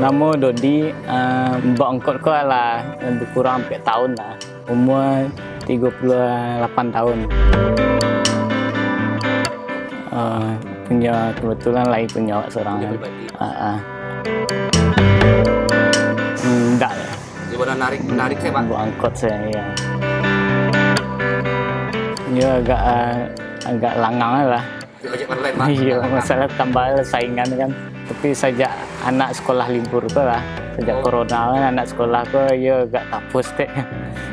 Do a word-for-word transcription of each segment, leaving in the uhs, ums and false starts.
Namo Dodi, eh, baangkot ko lah lebih kurang ampek tahun lah. Umur tigo puluah lapan tahun. Eh, punya, kebetulan lah punya awak seorang. Punya kan? Pribadi. Ah, ah. Ndak. Dia pernah narik, narik saya, Pak? Baangkot saya, iya. Dia agak, eh, agak langang lah. Di ojek online, Pak? Iya, masalah tambah saingan kan. Tapi sajak anak sekolah libur tu lah, sajak Oh. corona kan, anak sekolah ko, iyo, agak tapus tek.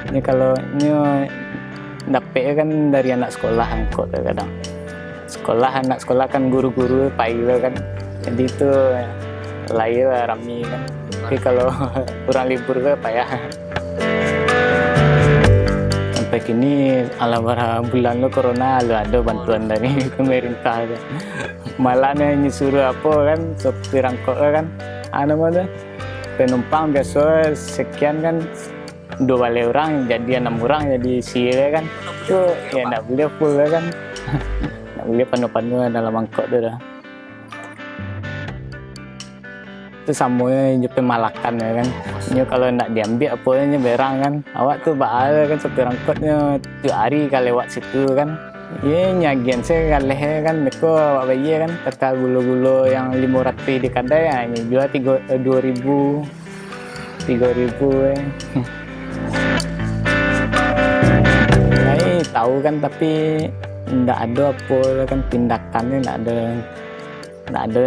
Ini kalau nyo dapek kan dari anak sekolah angkot tu kadang. Sekolah, anak sekolah kan guru-guru pai tu kan. Jadi tu lahia lah rami kan. Tapi kalau urang libur tu payah. Sampai kini, alah bara bulan lo corona, lo ado bantuan dari pemerintah tu. Malah nyo suruh apo kan, sopir angkot tu kan, ah, namo tu, penumpang biaso sekian kan, duo baleh urang, jadi anam urang, jadi isi kan. Tu, ya, ndak buliah full kan. Ndak buliah panuah-panuah dalam angkot tu doh. Tu samo jo pemalakan, ya kan. Nyo kalau ndak diambiak apo nyo berang kan. Awak tu baa kan, sopir angkot nyo tiok ari ka lewat situ kan. Ye, nyo agian se galeh kan, beko awak bayia kan. Kaka gulo-gulo yang limo ratuih di kadai, ha, nyo jua tigo, eh, duo ribu, tigo ribu, eh. Lai tahu kan, tapi ndak ado apo kan, tindakan tu ndak ado. Ndak ado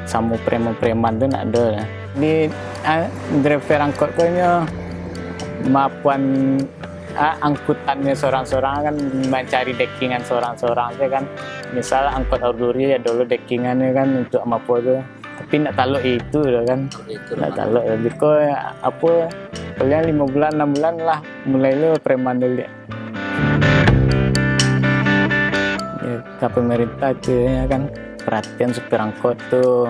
samo preman-preman tu, ndak ado lah. Di, ah, driver angkot ko nyo maapoan, ah, angkutannyo sorang-sorang kan, mancari dekingan sorang-sorang tu kan. Misal angkot orduri ado lo dekingan tu kan untuak maapo tu. Tapi ndak talok itu doh kan. Itu ndak lah. Talok. Biko apo, paliang limo bulan, anam bulan lah, mulai lo preman tu liak. Ya, ka pemerintah tu, ya kan, perhatian supir angkot tu,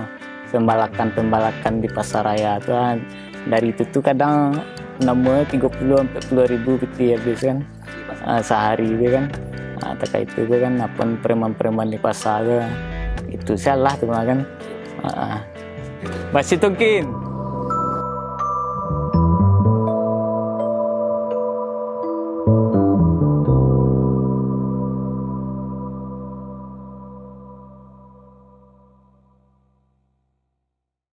pembalakan-pembalakan di pasar raya tu kan. Dari itu tu kadang namonyo tigo puluah ampek puluah ribu pitih habis kan. Ah, sahari tu kan. Ah, takah itu tu kan, apo preman-preman di pasar tu. Itu salah tu mah kan. Ah, ah. Basi tungkin.